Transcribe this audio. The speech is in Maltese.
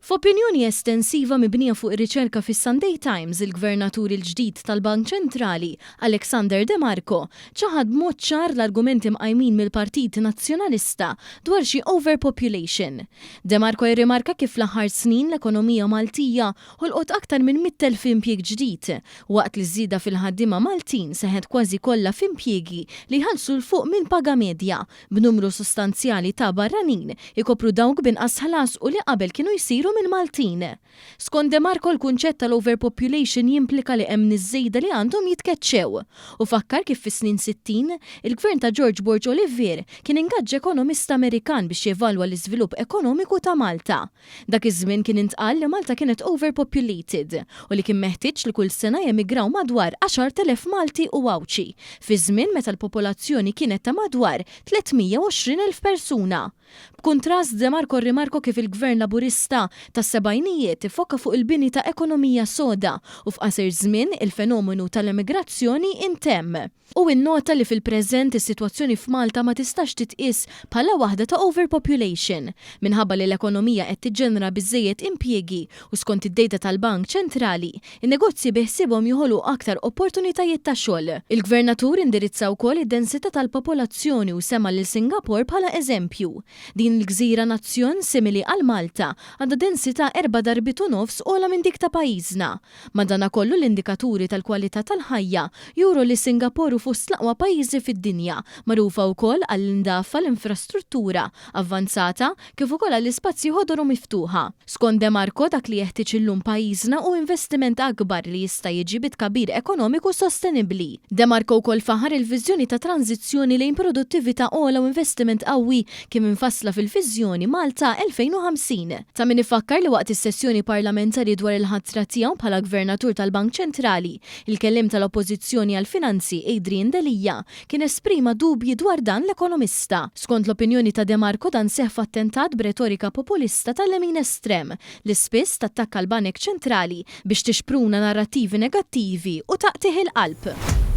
F'opinjoni estensiva mibnija fuq ir-riċerka fis-Sunday Times, il-Gvernatur il-ġdid tal-Bank Ċentrali, Alexander De Marco, ċaħad b'mod ċar l-argumenti mqajmin mill-Partit Nazzjonalista dwar xi overpopulation. De Marco irrimarka kif fl-aħħar snin l-ekonomija Maltija ħolqot aktar minn 100,000 impjieg ġdid, waqt li ż-żieda fil-ħaddiema Maltin seħħet kważi kollha f'impjiegi li jħallsu 'l fuq minn paga medja, b'numru sostanzjali ta' barranin ikopru dawk b'inqas ħlas u li qabel kienu jsiru minn Maltin. Skont De Marco l-kunċett tal-overpopulation jimplika li hemm nies żejda li għandhom jitkeċċew. Hu fakkar kif fis-snin 60, il-gvern ta' George Borg Olivier kien ingaġġa ekonomista Amerikan biex jevalwa l-iżvilupp ekonomiku ta' Malta. Dak iż-żmien kien intqal li Malta kienet overpopulated u li kien meħtieġ li kull sena jemigraw madwar 10,000 Malti u Għawdxi, fi żmien meta l-popolazzjoni kienet ta' madwar 320,000 persuna. B'kuntrast, De Marco rrimarko kif il-Gvern Laburista tas-sebgħinijiet iffoka fuq il-bini ta' ekonomija soda u f'qasir żmien il-fenomenu tal-emigrazzjoni intemm. Hu innota li fil-preżent is-sitwazzjoni f'Malta ma tistax titqies bħala waħda ta' overpopulation, minħabba li l-ekonomija qed tiġġenera biżżejjed impjiegi u skont id-data tal-Bank Ċentrali, in-negozji biħsiebhom joħolqu aktar opportunitajiet ta' xogħol. Il-Gvernatur indirizza wkoll id-densità tal-popolazzjoni u semma lil Singapore bħala eżempju. Din il-gżira nazzjon simili għal Malta għandha densità erba' darbiet u nofs ogħla minn dik ta' pajjiżna. Madanakollu l-indikaturi tal-kwalità tal-ħajja juru li Singapore hu fost l-aqwa pajjiżi fid-dinja, magħrufa wkoll għall-indafa, l-infrastruttura avvanzata kif ukoll għall-ispazji ħodor u miftuħa. Skont De Marco, dak li jeħtieġ illum pajjiżna hu investiment akbar li jista' jiġi bi tkabbir ekonomiku sostenibbli. De Marco wkoll faħħar il-viżjoni ta' tranżizzjoni lejn produttività ogħla u investiment qawwi kif imfassla fil-Viżjoni Malta 2050. Ta' min ifakkar li waqt is-sessjoni parlamentari dwar il-ħatra tiegħu bħala Gvernatur tal-Bank Ċentrali, il-Kelliem tal-Oppożizzjoni għall-Finanzi Adrian Delia kien esprima dubji dwar dan l-ekonomista. Skont l-opinjoni ta' De Marco dan seħħ f'attentat b'retorika populista tal-lemin estrem li spiss tattakka l-banek ċentrali biex tixpruna narrattivi negattivi u taqtigħ il-qalb.